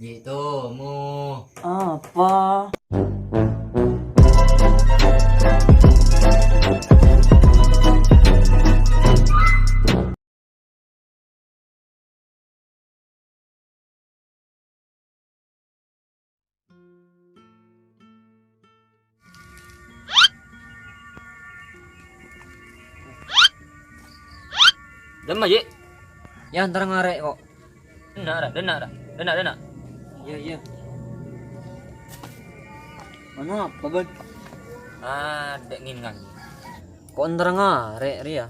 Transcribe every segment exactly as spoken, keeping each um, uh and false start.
Gitu, mu. Apa? Dâmma, Ji? Ya, entar ngarè' ko'. Dâna', ra, dâna', ra. Dâna', dâna'. Iyâ, iyâ. Mano apa, Bân? Ah, dâ' ngèngan. Ko' entar ngarè' rèya?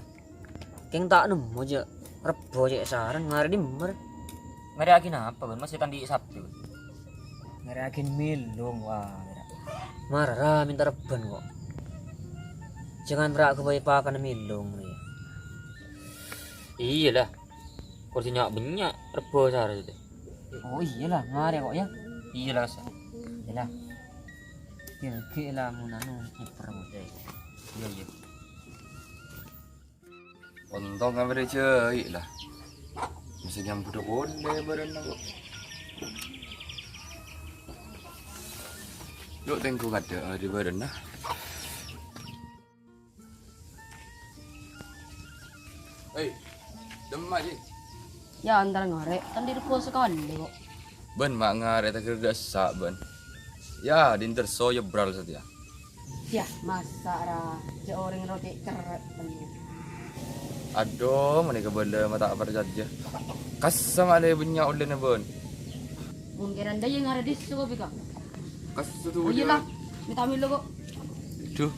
Kèng ta' nemmo, jâ'. Rebbhâ cè' sareng, ngarè' dimma, rè? Ngarè'aghi napa, Bân? Masih kan dhi' Sabtu. Ngarè'aghi mèlong, wa, ra. Mara, ra, mènta rebbhân, ko'. Jhângan ra' ghâbây pakanna mèlong, rè. Iyâ, la. Kor sè nya'-bânnya' rebbhâ sarè, jâ'. Oh, iyâ, la. Ngarè', ko', ya. Iyâ, la, sa-, iyâ, la. Ghi', ghi', la, mon anu, kiper, mo. Iyâ, iyâ. Ontong amèrè jâi' la. Bisa nyambut polè bârâna kok. Lo' tèngghu kadâ' di bârâna. Hei, dâmma, Ji? Ya, entar ngarè'. Kan dhi' rebbhâ sakalè kok. Bân ma' ngarè' ta' kèra dâ' essa', Bân. Ya, dinter soyebral satèya. Yah, masa' ra, jâ' orèng ro cè' cerrè', bân. Adu, manèka bâlâ ma' ta' parcajâ. Kassa' ma' lè bânnya' ollèna, Bân. Mungkin anda yang ada di Sukabika. Kassa' tu. Oh, iyâ, la. Mènta mèlo kok. Duh,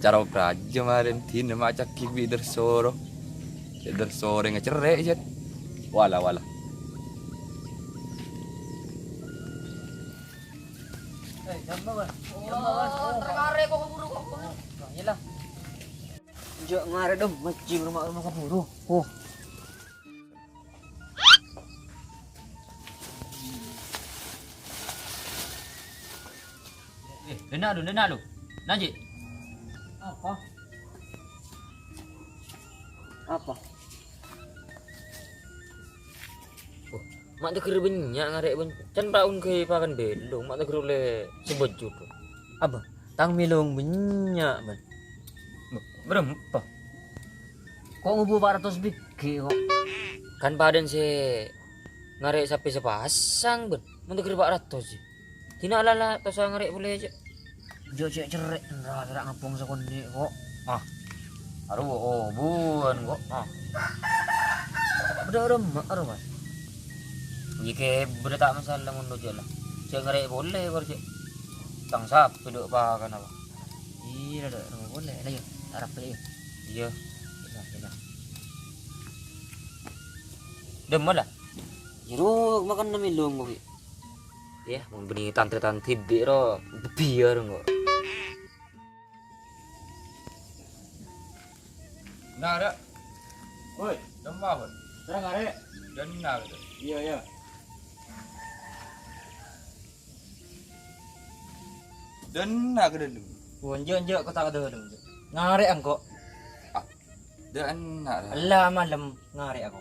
cara rajâ marèn, dinah ma' caghi' bi' Darsoro. Darsoro ngacerrè', Jet. Wala, wala. Eh, jam berapa? Oh, terkare kok keburu kok. Iyâ, la. Jâ' ngarè' dong, majjing roma-roma kaburu. Oh. Eh, dâna' lu, dâna' lu. Naji. Apa? Apa? Oh, ma' tèghâr bânnya' ngarè', Bân. Can paon ghâbây pakan bellong, ma' tèghâr ollè sabâjâ, Bân. Apa? Tang mèlong bânnya', Bân. Bâ-, bârâmpa? Ko' ngobu pa' ratos bighi', ko'. Kan padâna sè ngarè' sapè sapasang, Bân. Mon tèghâr pa' ratos, jâ. Dinah la, la, ta' osa ngarè' polè, jâ. Jâ' cè' cerrè', ra, ra ngampong sakonè', ko'. Ah. Arowa obuwân, ko'. Ah. Bâdâ remma', arowa. Iyâ, kè bâdâ ta' masalah mon lo jâ' la. Jâ' ngarè' polè, kor jâ'. Tang sapè dâ' pakan apa? Iyâ, dâ', dâ', remma' polè. La, iyâ. Arep polè, iyâ. Iyâ. Iyâ, iyâ. Dâmma la? Iyâ, ro, makanna mèlong, ko'. Yâ, mon bânnè tan-tarètan dhibi' ro, biyâr engko'. Nah, Ra. Woi. Dâmma, Bân? Terang arè. Dâna', gitu. Iyâ, iyâ. Dâna' ka dâlem. Wah, enjâ', enjâ', ko' ta' ka dâlem. Ngarè' engko'. Ah, Dâna', Ra. Ella malem ngarè' ako.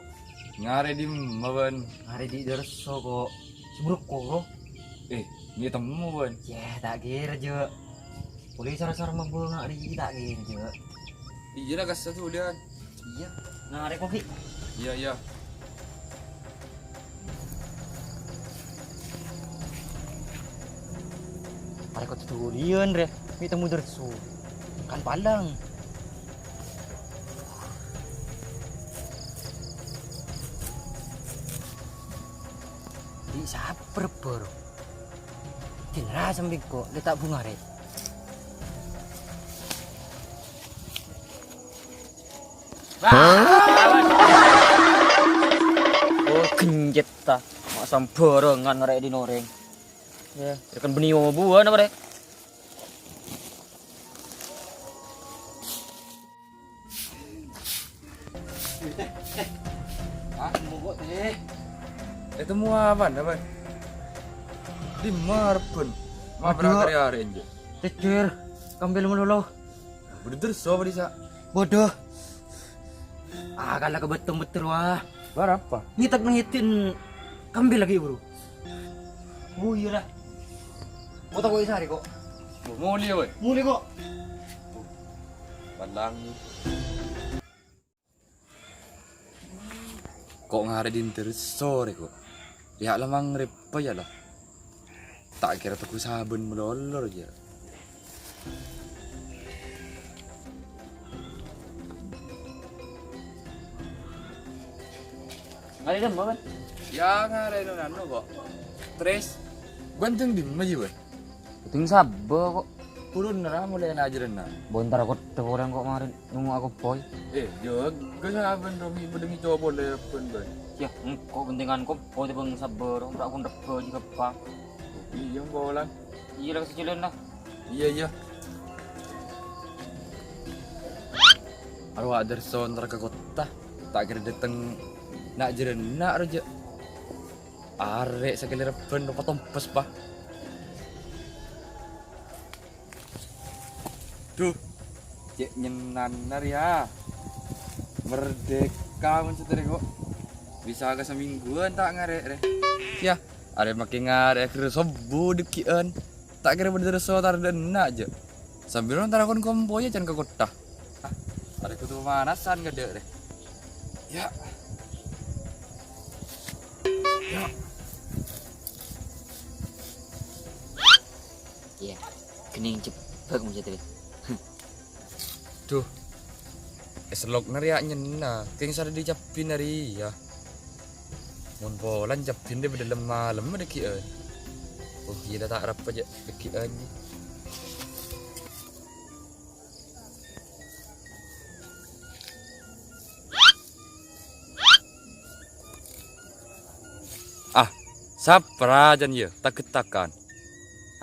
Ngarè' dimma, Bân? Ngarè' dhi' Darso, ko'. Sè buru koro. Eh, mè' temmo, Bân. Yah, ta' kèra, jâ'. Polè sara-sara mabânga' dhi' ta' kèra, jâ'. Iyâ la, kassa' tuliyân. Iyâ, ngarè' ko', Ki. Iyâ, iyâ. Arè ko' tuliyân, rè. Mè' temmo Darso. Kan palèng. Dhi' sapa rebbhâ ro? Dhin ra sambingko, lè ta' bhunga rè. Oh, genjet ta. Ma' sambhârângan ngarè' dhin orèng. Yâ, kan bânnè obuwân apa, Rè? Hah? Mogok, Teh. Eh, temmo apaan, apaan? Dimma rebbhân? Ma' Waduh. Berangkat arè-arè, enjâ'. Cècèr, kambel malolo. Bâdâ Darso apa dissa'? Bodoh. Ah, kala ka bâtong bâtèr, wah. Bârâmpa? Ngètèk nang ngèdin kambel lagi, Bro. Oh, iyâ, la. Kok tako' sarè, kok. Molè, wè. Molè, kok. Palang. Kok ngarè' dinter sore, kok. Yâ, la maghrib, yâ, la. Ta' kèra tèghu sabân malolo, yâ. Ngarè' dimma, Bân? Yâ, ngarè' anu, kok. Terros, Bân tèng dimma, yâ, Bân? Tèng sabbhâ, kok. Purun ra molè ajhârânna. Bân tara kottha polè kok marèn nongngo'a kompoy. Eh, jâgâ sabân romi bâdâ ngèco' polè rebbhân, Bân. Yâ, engko' pentingan kompoy tèbhâng sabbhâ, ro, ra kon rebbhâ jâgâ, Pa. Iyâ, engko' la. Iyâ, la, kasajjhâlân, la. Iyâ, iyâ. Arowa dârso entar ka kottha, ta' kèra dâteng na' jârânna, ro, jâ'. Arè' sakalè rebbhân, ropa tompes, Pa. Dhu, cè' nyennana rèya. Merdeka mon satèya kok. Bisa ka samèngguwân ta' ngarè' rè. Yâ, arè' makè ngarè' akhèr sobbhu dâggi'ân. Ta' kèra bâdâ terros sotar dâ' enna' jâ'. Sambil nontar akon kompoyya can ka kottha. Ah, arè' kodhu pamanasan kadâ' rè. Yâ. Yâ. Iyâ, kennèng cebbhâk mon satèya. Dhu, è sellokna rèya nyenna, kèng sarèdhi cabbhina rèya. Mon polana cabbhina bâdâ lem-malem dâggi'ân. Oh, iyâ la ta' arapa jâ' dâggi'ân. Ah, sapa rajân yâ, tagetakan.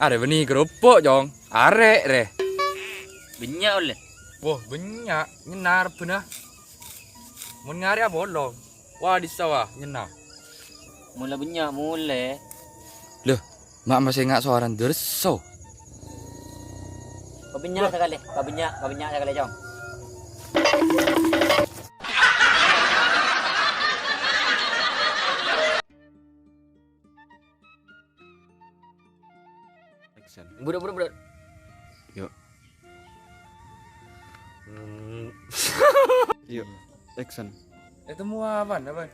Arè' bânnè kerupuk, Jong. Arè' rè. Bânnya' ollè. Wah, bânnya'. Nyenna rebbhâna. Mon ngarè' apolong. Wah, dissa wah, nyenna. Mon la bânnya' molè. Loh, ma' masè nga' sowarana dârso. Pabânnya' sakalè, pabânnya', pabânnya' sakalè, Cong. Action. Buru, buru, buru. Yuk. Hmm. Yuk, action. Ètemmo apana, Bân?